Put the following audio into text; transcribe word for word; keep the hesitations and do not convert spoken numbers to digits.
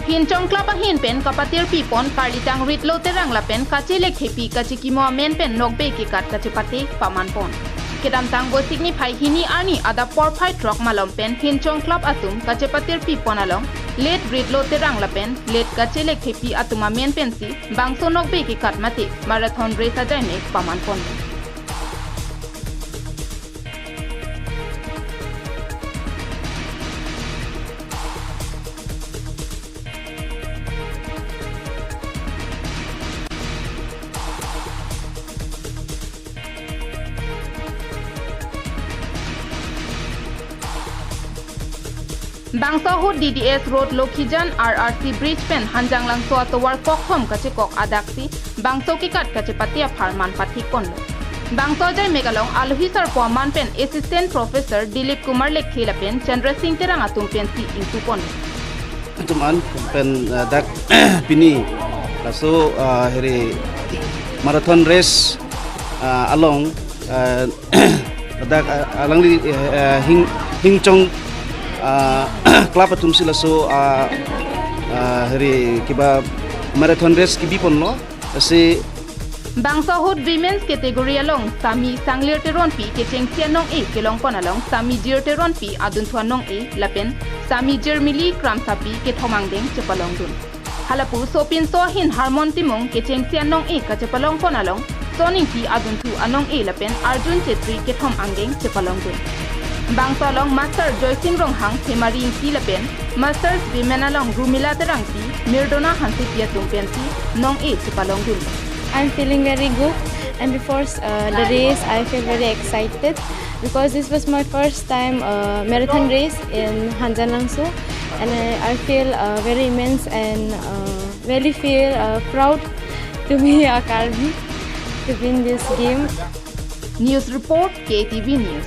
Hinchong Club ahin pen kapatirpi pon Karlitang Ritlo Terang lapen Kache Lekthepi kachekimo amen pen nokbe kekat kachepate paman pon. Kedamtang Vosik niphai hini arni adap porphai throk malom pen Hinchong Club atum kachepatirpi pon along Late Ritlo Terang lapen Late Kache Lekthepi atum amen pensi bangso nokbe kekat mate marathon race ajai mek paman pon. Bangso ahut D D S Road Lokhijan R R C Bridge pen Hanjanglangso atovar kokthom kachekok adaksi bangso kekat kachepate apharman pathik ponlo. Bangso ajai mek along alohi sarpo aman pen Assistant Professor Dilip Kumar Lekthe lapen Chandra Singh Terang atum pensi ingpu ponlo. Atum an pen, uh, dak pini laso, uh, hiri marathon race, uh, along, uh, dak, uh, alangli, uh, Hing, Hinchong, uh, Club atum si laso, uh, uh, hiri kiba marathon race kebi ponlo. Lasi bangso ahut women's category along Sami Sanglir Teronpi kechengsi anong-e kelong pon along Sami Jir Teronpi adunthu anong-e lapen Sami Jirmili Kramsapi kethom angdeng chepalongdun. Halapu sopinso ahin Harmon Timung kechengsi anong-e kachepalong pon along Son Ingti adunthu anong-e lapen Arjun Chetri kethom angdeng chepalongdun. Bangso along Master Joysing Ronghang, Themari Ingti lapen Masters Women along Rumila Terangpi, Mirdona Hansepi atum pensi nong-e chepalongdun. I'm feeling very good, and before uh, the race, I feel very excited because this was my first time uh, marathon race in Hanjanglangso, and I, I feel uh, very immense and uh, very feel uh, proud to be a Karbi to win this game. News report, K T V News.